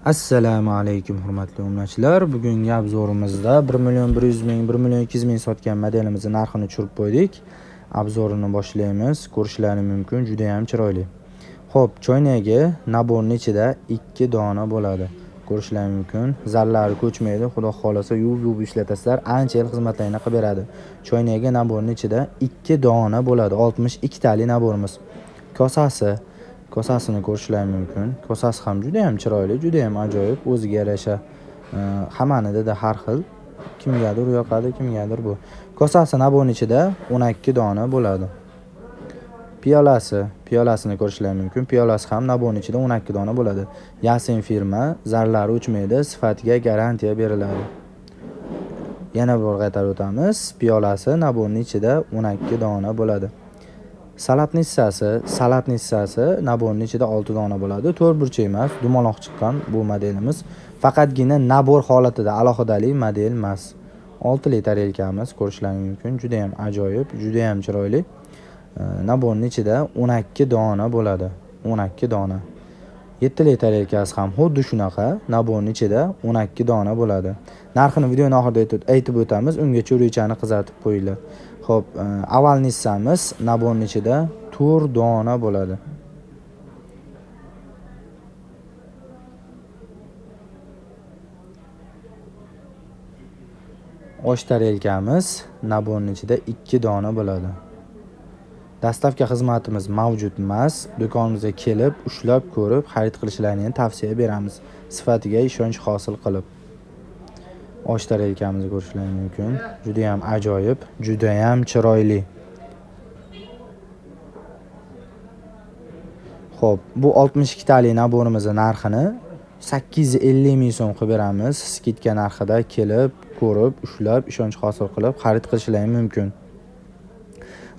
Assalomu alaykum hurmatli obunachilar. Bugungi obzorimizda 1 million 100 ming, 1 million 200 ming sotgan modelimizni narxini tushirib qo'ydik. Obzorini boshlaymiz. Ko'rishlaring mumkin, juda ham chiroyli. Xo'p, choynagi naborning ichida 2 dona bo'ladi. Ko'rishlaring mumkin. Zarlari ko'chmaydi, xudo xolasa yuvib-yuvib ishlatasizlar, ancha yil xizmatlarini qilib beradi. Choynagi naborning ichida 2 dona bo'ladi. 62 tali naborimiz. Kosasini ko'rishlari mumkin. Kosasi ham juda ham chiroyli, juda ham ajoyib, o'ziga yarasha hammanida har xil, kimgadir yoqadi, kimgadir bu. Kosasi naborning ichida 12 dona bo'ladi. Piyolasini ko'rishlari mumkin. Piyolasi ham naborning ichida 12 dona bo'ladi. Yasin firma, zarlari o'chmaydi, sifatiga garantiya beriladi. Yana bir qaytarib o'tamiz. Piyolasi naborning ichida 12 dona bo'ladi. Salatnissasi naborning ichida 6 dona bo'ladi. To'rt burchak emas, dumaloq chiqqan bu modelimiz. Faqatgina nabor holatida, alohidali model emas. 6li tarelkamiz ko'rishlaring mumkin. Juda ham ajoyib, juda ham chiroyli. Naborning ichida 12 dona bo'ladi. 12 dona. 7li tarelkasi ham xuddi shunaqa, naborning ichida 12 dona bo'ladi. Narxini videoning oxirida aytib o'tamiz. Ungacha urichani qizartib qo'yinglar. Xo'p, avalnissamiz naborning ichida 4 dona bo'ladi. Osh tarelkamiz naborning ichida 2 dona bo'ladi. Dastavka xizmatimiz mavjud emas. Do'konimizga kelib, ushlab ko'rib, xarid qilishlarini tavsiya beramiz. Sifatiga ishonch hosil qilib. Osh tarelkamizni ko'rishlaring mumkin. Juda ham ajoyib, juda ham chiroyli. Xo'p, bu 62 tali naborimizning narxini 850 ming so'm qilib beramiz. Skidka narxida kelib, ko'rib, ushlab, ishonch hosil qilib xarid qilishlaring mumkin.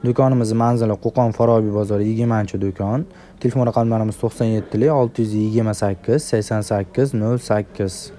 Do'konimizning manzili Qo'qon Farobiy bozori 20-do'kon. Telefon raqamlarimiz 97 628 88 08.